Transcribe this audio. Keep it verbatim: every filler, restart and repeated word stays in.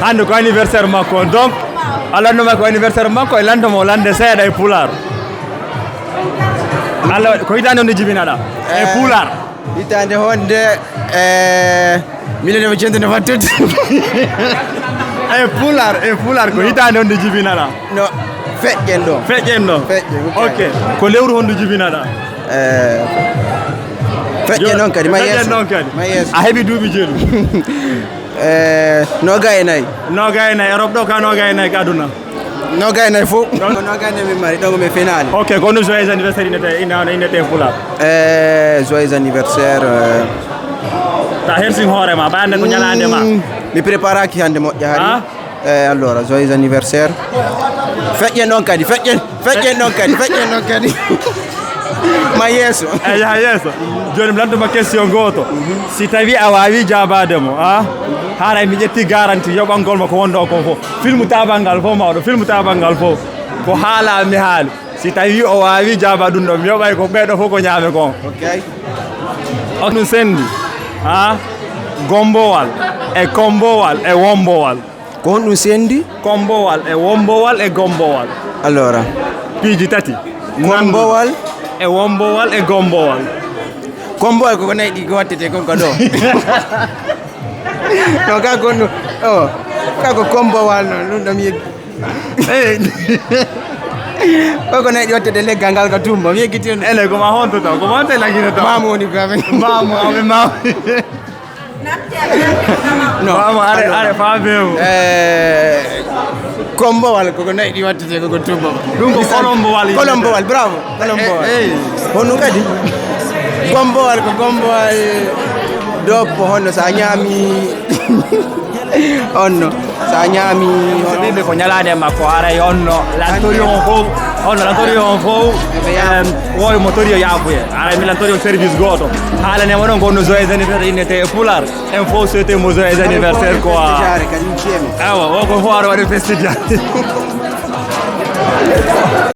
Anndu ko anniversaire makko on. Donc, a lannduma ko anniversaire makko, e lanndo mo lannde seeɗa e pulaar. Allah waɗi, ko hitaande honde jibinaɗa? E pulaar. Hitaande honde, e, mille neuf cent novantude. E pulaar, e pulaar, ko hitaande honde jibinaɗa? No, feƴƴen ɗo. Feƴƴen ɗo. Feƴƴen, ok. Ok. Ko lewru hondu jibinaɗa? E, feƴƴen noon kadi, ma yeeso. Feƴƴen noon kadi. Ma yeeso. A heɓi duuɓi jeelu? E, noogay e nayi. Noogay e nayi, Europe ɗo ka noogay e nayi ka aduna? Noogay e nayi fof. Ko noogay e nayi min mari, donc min fenaali. Ok, ko honno joyeux anniversaire innete, inna-, innete e pulaar? E, joyeux anniversaire, e. Ta hersin hoore ma, ba annde ko ñalaande ma. Mm, mi préparaki hannde moƴƴa hari. Ah? E, allora, joyeux anniversaire. Feƴƴen ɗon kadi, feƴƴen, feƴƴen ɗon kadi, feƴƴen ɗon kadi. Ma yeeso. E, yaha yeeso. Jooni mi lantuma question gooto. Si tawi a waawi jaabaade mo, a? Haray mi ƴetti garanti yoɓangol mo ko wonɗo ko fof. Film tabangal fof mawɗo, film tabangal fof. Ko haala mi haali. Si tawi o waawi jaaba ɗum ɗo, mi yoɓay ko ɓeeɗo fof ko ñaame kon. Ok. Ok, ɗum sendi. A? Gombowal e kombowal e wombowal. Ko honɗum sendi? Kombowal e wombowal e gombowal. Allora. Piiji tati. Kombowal? E wombowal e gombowal. Kombowal koko nayi ɗi ko wattete kon ka ɗo. No ka kon ɗo. O. Ka ko kombowal non, ɗum ɗo mi yeggi. Ey. Koko nayi ɗi wattete leggal ngal ka tumba, mi yeggiti on. Ele ko ma honto taw, ko ma honto lagino taw. Mamu woni ko amen. Mamu, amen mamu. No. Mamu, are, are, fa bewu. Eh, kombowal koko nayi ɗi wattete koko tumba. Ɗum ko kolombowal. Kolombowal, bravo. Kolombowal. Eh, eh. Honno kadi? Kombowal ko kombowal doppo honno sa ñaami honno. Sa ñaami honno. Ɓiɓɓe ko ñalaande makko haray honno. Lantori on fof. Honno lantori on fof. Em, wowi mo tori o yaafuye. Haray mi lantori on service gooto. Haalanema ɗon ko honno joyeux anniversaire innete e Pulaar. En fof souhaité mo joyeux anniversaire quoi. Ewa, o ko fof aɗa waɗi festidiare.